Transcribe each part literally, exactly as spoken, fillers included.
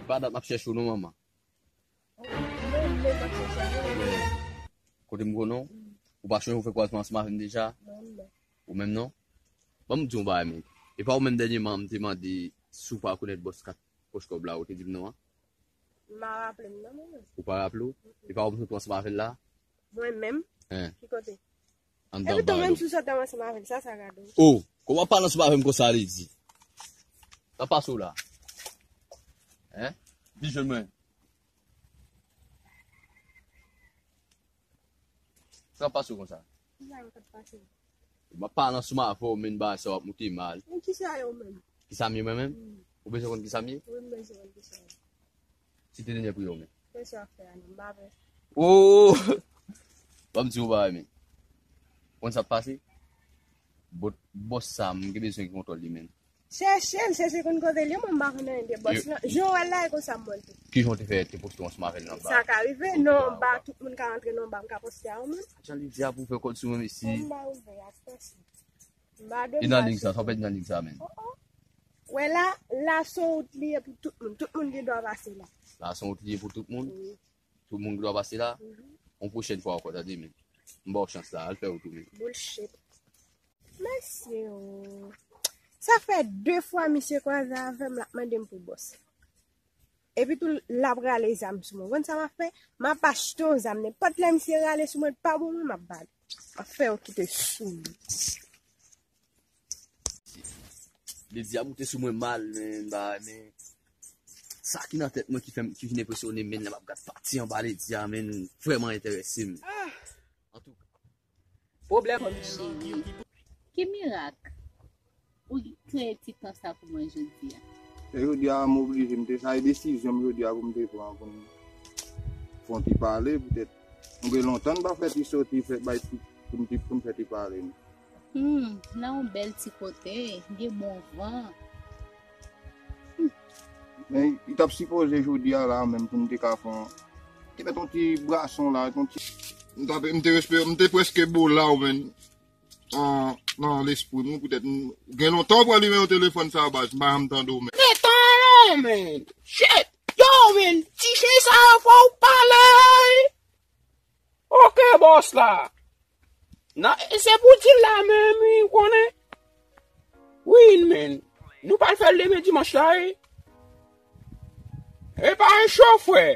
Pa dat m ap chèche w non, manman. Mwen menm m ap chèche avè w. Kote m konnen w? Ou pa sonje ou fè kwazman ansanm avè m deja? Mwen menm non. Ou menm non? Ban m di w yon bagay, men. E pa ou menm dènyèman m te mande si w pa rekonèt bòs kat pòch kòb la, ou te di m non an? M pa raple m non, mwen menm. Ou pa raple w? E pa ou menm ou ansanm avè l la? Mwen menm? Hein. Ki kote? Anndan bal. Epi tou menm si w sot ansanm avè l, sa, sa gade w. Oh, kòman w ap pale ansanm avè m konsa, Lady? Sa pase w la? Hein? Vin jwenn mwen. Sa pase w konsa? Kisa yo t ap pase? M ap pale ansanm avè w, men bagay sa w ap moute mal. Men kisa yo menm? Kisa m ye mwen menm? Hmm. Ou bezwen konn kisa m ye? Wi, m bezwen konn kisa yo. Site dènye pri yo men. Kisa w ap fè a non, m pa pè. Oh! Ban m di w yon bagay men. Konn sa k pase? Bòs, bòs sa, m gen bezwen gen kontwòl li men. Chèche l, chèche konn kote l ye, mwen m pa konn anyen de bòs lan. Jan w wè l la, e konsa m wè l tou. Kijan w te fè te poste w ansanm avè l nan ba? Sa ka rive, nan ba, tout moun ka rantre nan ba, m ka poste a ou menm. Jan li di a pou fè kòd sou mwen, mesye. Mwen m ba ouvè a, pèsonn. M pa de. E nan lig sa, sa w pèdi nan lig sa, men. Oh, oh. Wè la, la se yon wout li ye pou tout moun. Tout moun gen dwa pase la. La se yon wout li ye pou tout moun? Wi. Tout moun gen dwa pase la? Mhm. Yon pwochèn fwa ankò, tande, men. M ba w chans la, al fè wout ou, men. Bullshit. Mesye o. Sa fè de fwa misye kwaze avè m, l ap mande m pou bòs. Epi tou, l ap rale zam sou mwen. Ou konn sa m ap fè? M ap achte yon zam. Nenpòt lè misye rale sou mwen, l pa bon mwen, m ap ba li. M ap fè yo kite sou li. Lady a moute sou mwen mal, men, bagay, men. Sa ki nan tèt mwen ki fè m, ki vin enpresyone m, men, lè m ap gad pati anba Lady a, men, vrèman enterese m. Ah! Antouka. Pwoblèm. Cheri, ki mirak ou kreye ti tan sa pou mwen jodi a? E jodi a, m oblije, m te, sa e desizyon m jodi a pou m te pran, pou m fè yon ti pale, poutèt, m gen lontan m pa fè ti soti, fè bay ti, pou m ti, pou m fè ti pale, non. Hmm, nan yon bèl ti kote, gen bon van. Men, li t ap sipoze jodi a la menm pou n te ka fè yon, te mèt yon ti bwason la, yon ti. M t ap, m te respe-, m te prèske bo la w, men, an, nan lespri m, wi, poutèt m, gen lontan w pran nimewo telefòn sa, baz, m pa janm tande w, men. Gen tan non, men. Shit! Yo, men, ti chen sa yo fò w pale. Ok, bòs la. Nan, e se pou di l la menm, wi, ou konnen. Wi, men. Nou pral fè l demen dimanch la, wi. E pa yon cho, frè.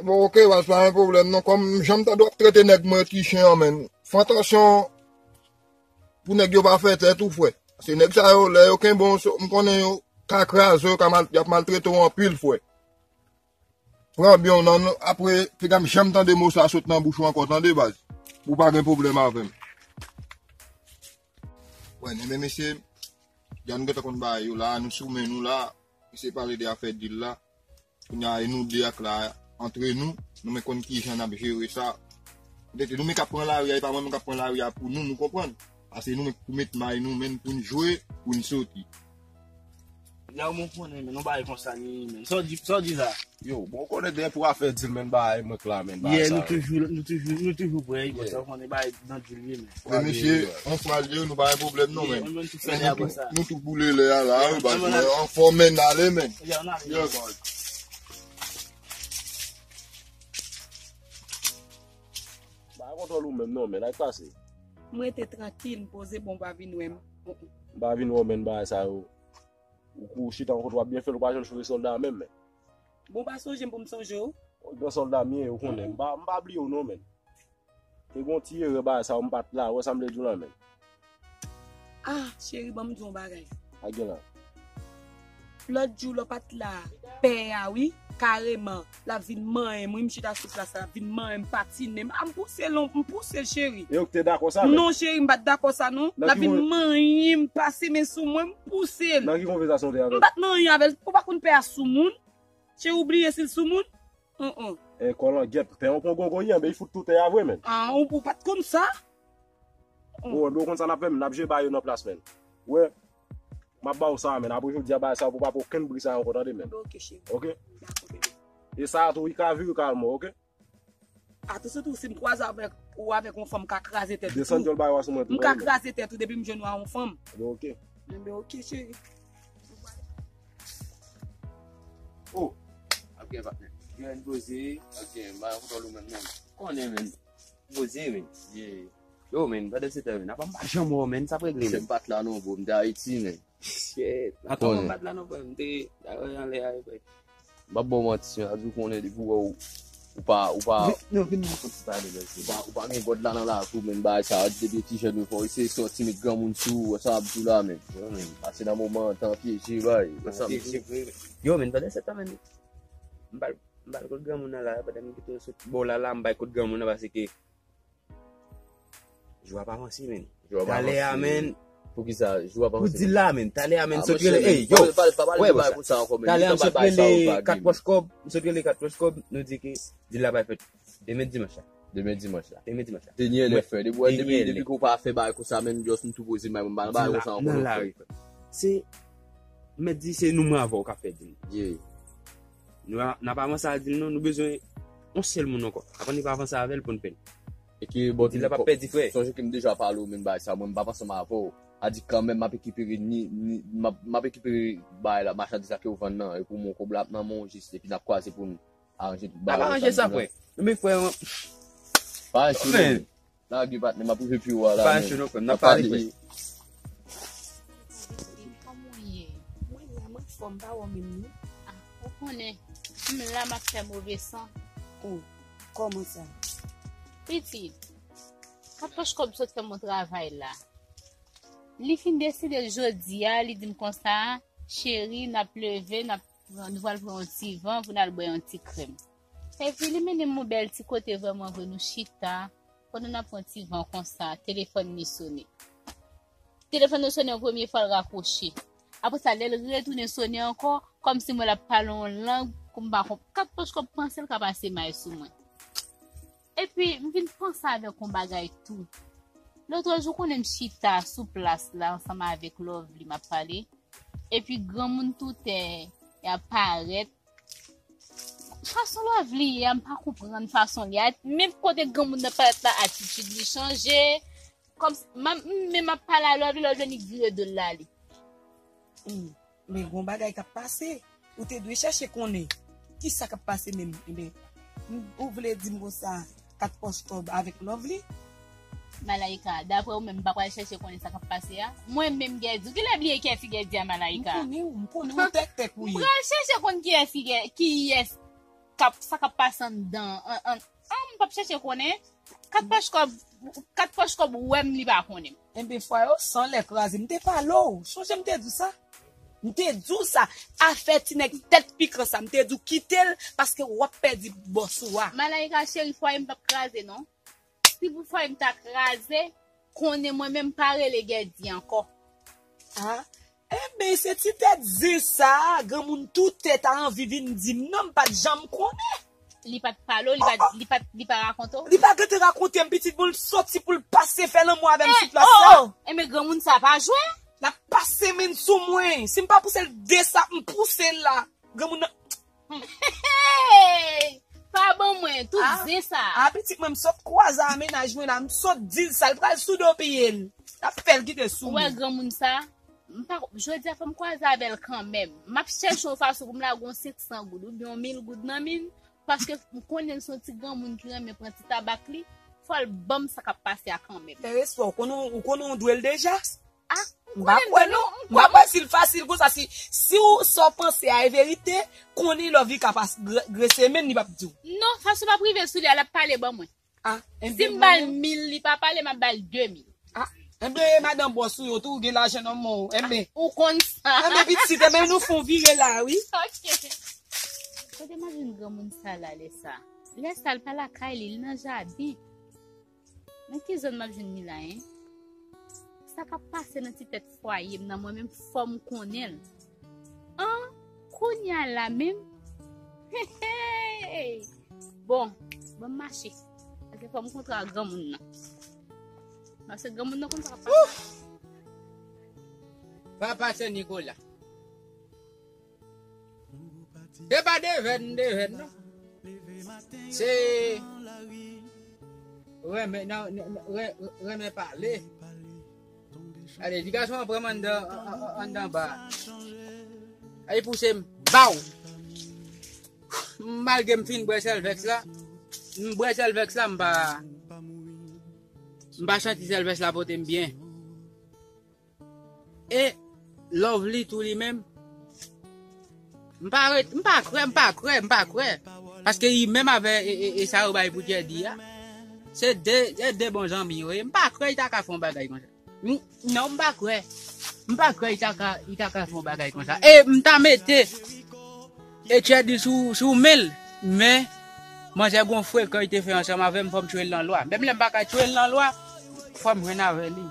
Bon, ok, baz, pa yon pwoblèm, non. Kòm jan m tande w ap trete nèg mwen ti chen an, men. Fè atansyon pou nèg yo pa fè tèt ou, frè. Se nèg sa yo, lè yo kenbe w, m konnen yo ka kraze w, ka mal, y ap maltrete w anpil, frè. Pran byen w nan, apre, piga m janm tande mo sa sot nan bouch ou ankò, tande, baz. Pou w pa gen pwoblèm avè m. Wè, men, men, mesye, jan nou gentan konn bagay yo la, nou sou men nou la, mesye pale de afè dil la. Kounye a, e nou de ak la, antre nou, nou men konn kijan n ap jere sa. Petèt nou men k ap pran lari a, e pa mwen menm k ap pran lari a pou nou, nou konprann. Paske nou men k pou met may nou, men pou n jwe, pou n soti. Lè w mwen konnen, men, nou bagay konsa ni, men. Sa w di, sa w di la? Yo, bon, w konnen depi w afè dil, men, bagay mwen k la, men, bagay sa yo. Yeah, nou toujou, nou toujou, nou toujou prè, wi, sa w konnen bagay nan dil, wi, men. Men, mesye, yon fwa l ye, nou pa gen pwoblèm, non, men. Men nou tou fè lè apre sa. Nou tou boule lè a la, wi, baz, men, anfòm, men, n ale, men. Yeah, n ale. Yeah, baz. Pa kontwòl ou menm, non, men, sa k pase? M rete trankil, m poze, bon, w pa vin wè m. M pa vin wè w, men, bagay sa yo. Ou kou chita yon kote w ap byen fè l, ou pa janm sonje sòlda menm, men. Bon, w pa sonje m pou m sonje w? Gran sòlda m ye, ou konnen. M pa, m pa bliye w non, men. Te gon ti erè bagay sa, m pa t la, wè sa m vle di w la, men. Ah, cheri, ban m di w yon bagay. Sa gen la? Lòt jou, lè w pa t la, pè a, wi, kareman, l ap vin manyen m, wi, m chita sou plas la, l ap vin manyen m, patinen m. Ah, m pouse l, m pouse l, cheri. E ou ki te dakò sa, men? Non, cheri, m pa t dakò sa, non. L ap vin manyen m, pase men sou mwen, m pouse l. Nan ki konvèsasyon w te avè l? M pa t nan anyen avè l. Ou pa konn pè a sou moun? Cheri, ou bliye si l sou moun? An, an. E kòlangyèt, pè yon pon gogo, anben, li fout tou tè a vre, men. Ah, ou, ou pa t konn sa? Bon, anben, ou konn sa n ap fè, men, n ap jere bagay yo nan plas, men. Wè, m ap ba w sa, men. Apre jodi a, bagay sa yo pou pa pran okenn bri sa yo ankò, tande, men. Anben, ok, cheri. Ok? Dakò, bebe. E sa a tou, li ka vire kalman, ok? Atansyon tou, si m kwaze avèk ou avèk yon fanm, m ka kraze tèt ou tou. Desann djòl bagay w a sou mwen tou, m ka kraze tèt ou depi m jwenn ou a yon fanm. Anben, ok. Anben, ok, cheri. Ou pral. Oh, ap gen patnè. Gen poze, ap gen, m pa kontan ou menm non. Konnen, men. Poze, men. Yeah. Yo, men, pandan se tan, men, apa m pa janm wè w, men, sa ap regle, men. M pa t la non, bro, m te Ayiti, men. Shit. Atò, m pa t la non, frè, m te anlè a, frè. M ap ba w manti, men, a di w konnen depi w wè w, ou pa, ou pa. Non, vin nan kont sa, de bèl. Ou pa, ou pa gen God la nan lakou, men, bagay sa, depi ti jèn, ou fò eseye sòti met granmoun sou ou, sa ap di w la, men. Yo, men. Pase nan moman, tan pyeje, bay. Sa ap di w. Yo, men, pandan se tan, men, m pa, m pa al kot granmoun nan la, pandan m kite w sot bò la, la, m bay kot granmoun nan, paske jou a pa avanse, men. Jou a pa avanse. Talè a, men. Poukisa? Jou a pa avanse. Pou dil la, men. Talè a, men, sot rele, ey, yo. Pa pale de bagay konsa ankò, men. Talè a, m sot rele kat pòch kòb, m sot rele kat pòch kòb, nou di ke dil la pral fèt demen dimanch la. Demen dimanch la. Demen dimanch la. Dènye lè, frè. Depi, depi, depi ke w pa fè bagay konsa, men, just m tou poze m, m pa nan bagay konsa ankò, non, frè. Se, m mèt di, se nou mwen avè w k ap fè dil. Yeah. Nou a, n ap avanse a dil nou, nou bezwen yon sèl moun ankò. Apre nou pa avanse avè l pou n pè l. E ke, bon, dil la p ap pèdi, frè. Sonje ke m deja pale w menm bagay sa, mwen m p ap ansanm avè w. A di kanmenm m ap rekipere ni, ni, m ap, m ap rekipere bagay la, machandiz la ke w vann nan, e pou mwen kòb la ap nan men w jis, epi n ap kwaze pou n aranje tout bagay. N ap aranje sa, frè. Men frè, pa cho non. Lage patnè, m ap rive pi wo a la. Pa cho non, frè, n ap pale, frè. Kòman w ye? Mwen la, m anfòm, pa wè w menm non. Ah, ou konnen, m la m ap fè move san. Oh, kòman sa? Pitit, kat pòch kòb sot fè m yon travay la. Li fin deside jodi a, li di m konsa, cheri, n ap leve, n ap pran, nou pral pran yon ti van pou n al bwè yon ti krèm. Epi li mennen m yon bèl ti kote vrèman vre, nou chita, pandan n ap pran ti van konsa, telefòn li sone. Telefòn nan sone yon premye fwa, l rakwoche. Apre sa, lè l retounen sone ankò, kòmsi mwen l ap pale yon lang ke m pa konp-, kat pòch kòb panse l ka pase may sou mwen. Epi, m vin panse avèk yon bagay tou. Lòtrejou, konnen m chita sou plas la ansanm avèk Lovely, m ap pale. Epi, granmoun toutè ap parèt. Fason Lovely ye a, m pa konprann fason li a. Menm kote granmoun nan parèt la, atitid li chanje. Kòm, m, m, men m ap pale a Lovely, Lovely annik vire do l la ale. Hmm. Men gon bagay k ap pase. Ou te dwe chèche konnen. Kisa k ap pase menm? Enben, m, ou vle di m konsa, kat pòch kòb avèk Lovely? Malaika, daprè ou menm, m pa pral chèche konnen sa k ap pase a? Mwen menm, Gèdi, ou genlè bliye kiyès ki Gèdi a, Malaika? M konnen ou, m konnen ou tèktèk ou ye. M pral chèche konn kiyès ki Gè-, kiyès k ap, sa k ap pase anndan, an, an, an, m p ap chèche konnen. Kat pòch kòb, kat pòch kòb ou wè m li pa konnen m. Enben, fwa yo san lè kraze. M te pale w. Sonje m te di w sa? M te di w sa. Afè ti nèg tèt pikan sa. M te di w kite l paske w ap pèdi bòs ou a. Malaika cheri, fwaye m p ap kraze non. Si pou fwaye m ta kraze, konnen mwen menm pa rele Gèdi ankò. A, enben, se ti tèt zen sa a, granmoun toutè ta anvi vin di m non, m pa t janm konnen. Li pa t pale w, li pa, li pa, li pa rakonte w? Li pa gentan rakonte m, pitit, bon, l soti pou l pase fè lanmou avè m sou plas la. Oh, oh! Enben, granmoun sa pa jwe. L ap pase men sou mwen. Si m pa pouse l de sa, m pouse l la. Granmoun nan. Hey! Pa ban mwen, tout zen sa. A, pitit mwen, m sot kwaze a mennaj mwen la, m sot di l sa, l pral sou do pye l. L ap fè l kite sou mwen. Ou wè granmoun sa? M pa, jodi a fò m kwaze avè l kanmenm. M ap chèche yon fason pou m lage yon senk san goud oubyen yon mil goud nan men l, paske m konnen l se yon ti granmoun ki renmen pran ti tabak li. Fò l ban m sa k ap pase a kanmenm. Fè respè, ou konnen, ou konnen ou dwe l deja. Ah, m pa kwè non. M pa kwè si l fasil konsa. Si, si w, sa w panse a e verite, konnen Lovely ka pas gre-, grese men li p ap di w. Non, fason m ap rive sou li a, l ap pale ban mwen. Ah, si m ba l mil, li pa pale, m ap ba l de mil. Ah, enben, madanm bòs ou yo tou, ou gen lajan nan men w. Enben. Ou konn sa. Enben, pitit, enben, nou fè yon vire la, wi. Ok. Kote m ap jwenn granmoun sa la, lè sa? Lè sa, l pa lakay li, li nan jaden. Nan ki zòn m ap jwenn li la, en? Sa k ap pase nan ti tèt fwaye m nan, mwen menm fò m konnen l. An, kounye a la menm? Hey, hey! Bon, ban m mache. Paske fò m kontre ak granmoun nan. Paske granmoun nan konn sa k ap pase. Papa Sen Nikola. Se pa devèn, devèn, non. Se renmen, nan, nan, nan, ren-, renmen pale. Ale, ti gason an pran m anndan, an, an, anndan ba. Al pouse m. Baw! Malgre m fin bwè Selvex la, m bwè Selvex la, m pa, m pa santi Selvex la pote m byen. E Lovely tou li menm, m pa ret, m pa kwè, m pa kwè, m pa kwè. Paske li menm avè e, e, e sa yo bay pou Jedi a, se de, se de bon zanmi yo ye. M pa kwè li ta ka fè yon bagay konsa. M, non, m pa kwè. M pa kwè li ta ka, li ta ka fè yon bagay konsa. E m ta mete e Jedi sou, sou men l, men manzè gon frekan li te fè ansanm avè m, fò m tchwe l nan lwa. Menm lè m pa ka tchwe l nan lwa, fò m jwenn avè li.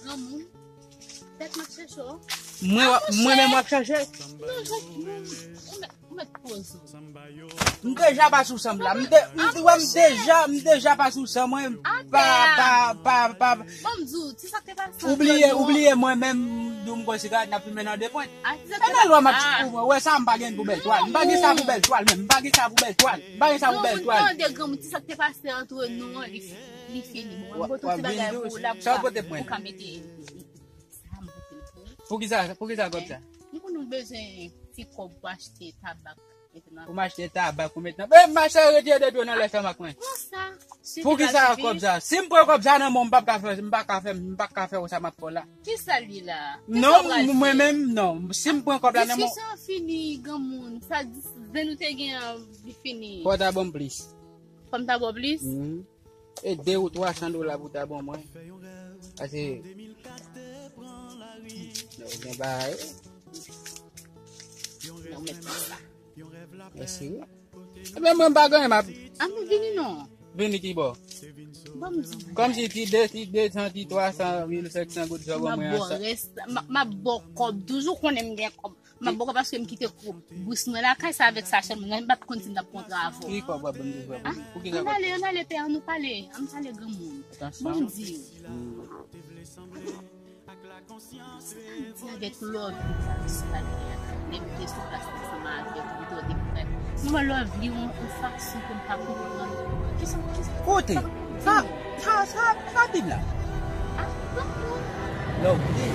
Granmoun, tèt m ap chèche w. Mwen, mwen menm w ap chèche? Non, jwenn, ou mèt, ou mèt poze w. M deja pa sou sanm la. M de, m, wè, m deja, m deja pa sou sanm mwen. Pa, pa, pa, pa. Bon, m di w, ti sa k te pase. Ou bliye, ou bliye mwen menm, di w m konsidere n ap fimen nan de pwent. E nan lwa m ap, ou wè sa, m pa gen pou bèl twal. M pa gen sa pou bèl twal menm. M pa gen sa pou bèl twal. M pa gen sa pou bèl twal. Tande granmoun, ti sa k te pase antre nou an, li, li fini. Bon, m pote ti bagay pou w la, pou w ka mete. Poukisa, poukisa kòb sa? Nou konn nou bezwen ti kòb pou achte tabak. Pou m achte tabak pou met nan. E, machè, retire de dlo nan lèstonmak mwen. Poukisa kòb sa? Si m pran kòb sa nan men w, m p ap ka fè, m pa ka fè, m pa ka fè w sa m ap fè w la. Kisa li la? Non, mwen menm, non. Si m pran kòb la nan men w. Diskisyon fini, granmoun. Sa di, zen nou te gen an, li fini. Fò w ta ban m plis. Fò m ta ba w plis? E de ou twa san dola pou ta ban mwen. Paske, non, gen bagay. Non, men sa. Mèsi wi. Ebyen, mwen m pa gen anyen, m ap. A, men vini non. Vini ki bò? Ban m di w. Kòmsi ti de, ti de san, ti twa san, mil senk san goud sa w ban mwen an sa. M ap ba w rès, m ap, m ap ba w kòb. Toujou konnen m gen kòb. M ap ba w kòb paske m kite bous mwen lakay sa avèk sa sèlman. M pa t konn si m t ap pran travay. Ki kòb w ap ban m toujou ap ban m? Poukisa kòb? Ann ale, ann ale, pè, ann nou pale. Ann pale granmoun. Ban m di w. Sa di avèk Lovely sa, sa li a. Lè m te sou plas ansanm avè w, m te wè te prè. Mwen Lovely, yon, yon fason ke m pa konprann. Kisa, kisa? Kote? Sa, sa, sa, sa Bib la? Ah, Lovely.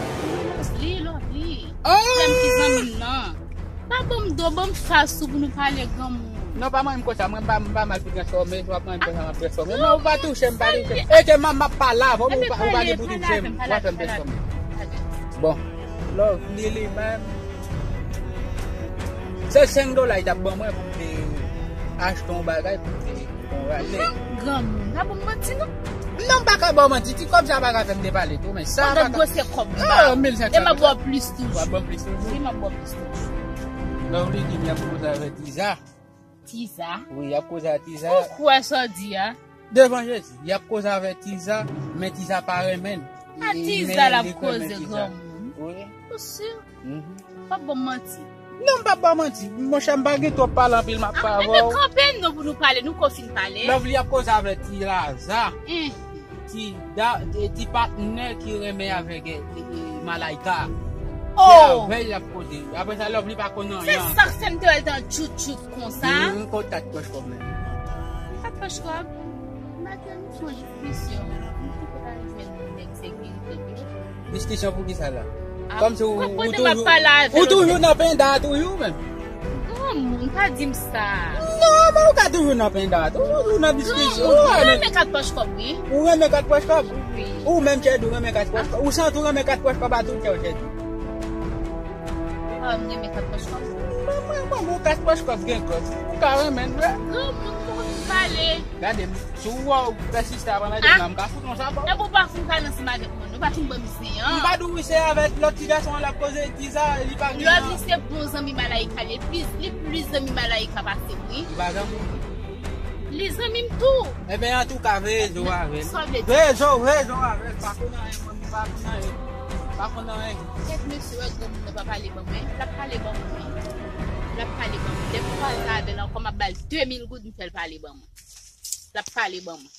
Lovely, Lovely. Oh! Frè m ki zanmi m nan. Pa ban m do, ban m fas ou pou nou pale granmoun. Non, pa manyen m konsa, mwen m pa, m pa mal pou transfòme, w ap manyen m konsa, m ap transfòme. Non, ou pa touche m, pa touche m. E ke m ap pale avè w, ou pa, ou pa gen pou touche m, w ap fè m transfòme. Bon, Lovely li menm, se senk dola li t ap ban mwen pou m te achte yon bagay, pou m te Bon, rale. Granmoun, pa ban m manti non. Non, m pa ka ba w manti, ti kòb sa pa ka fè m depale tou, men sa pa ka. Gade gwosè kòb la. Oh, mil senk san. E m ap ba w plis toujou. W ap ban m plis toujou? Wi, m ap ba w plis toujou. Lovely di m y ap koze avè Tiza. Tiza? Wi, y ap koze avè Tiza. Ou kwè sa w di a? Devan Jezi, y ap koze avè Tiza, men Tiza pa renmen l. A Tiza l ap koze granmoun. Wi. Ou si? Mhm. P ap ban m manti. Non, m p ap ba w manti. Monchè, m pa gen twòp pale anpil, m ap pale avè w. Ebyen, kanpe non pou nou pale, nou ko fin pale. Lovely ap koze avè Ti Laza. Ti da, e, ti patnè ki renmen avèk, e, e, e, Malaika. Oh! Se avè l y ap koze. Apre sa, Lovely pa konn anyen. Se sa k fè m te wè l t an tchout tchout konsa. Kat pòch kòb menm. Kat pòch kòb? Maten, m fè yon diskisyon. M te pral jwenn nèg sekirite yo. Diskisyon pou kisa la? Kòmsi ou, ou toujou, ou toujou nan penda toujou menm. Granmoun, pa di m sa. Non, men ou ka toujou nan penda. Ou toujou nan diskisyon. Ou renmen kat pòch kòb, wi. Ou renmen kat pòch kòb? Wi. Ou menm, Chèdou, renmen kat pòch kòb? Ou santi ou renmen kat pòch kòb a tout kè w, Chèdou? Ah, m renmen kat pòch kòb. Mwen, mwen, mwen, bon, kat pòch kòb gen kòb. Ou ka renmen l vre. Granmoun, pou w pale. Gade m. Si w wè w pèsiste ap ann avèk mwen, m ka fout yon sap ba w. Epi w pa fin pale ansanm avèk mwen, nou pa fin ban m zen an. M pa di w wi, se avèk lòt ti gason an l ap koze, Tiza, li pa gen. Lovely se bon zanmi Malaika, li plis, li plis zanmi Malaika pase m, wi. Li pa zanmi w? Li zanmi m tou. Ebyen, antouka, veye zo avè l. Sa w vle di? Veye zo, veye zo avè l. Pa konn anyen, mwen, m pa konn anyen. Pa konn anyen. Kèt mesye, wè granmoun nan pa pale ban mwen. L ap pale ban mwen, wi. L ap pale ban mwen. Lè m kwaze avè l ankò, m ap ba l de mil goud, m fè l pale ban mwen. L ap pale ban mwen.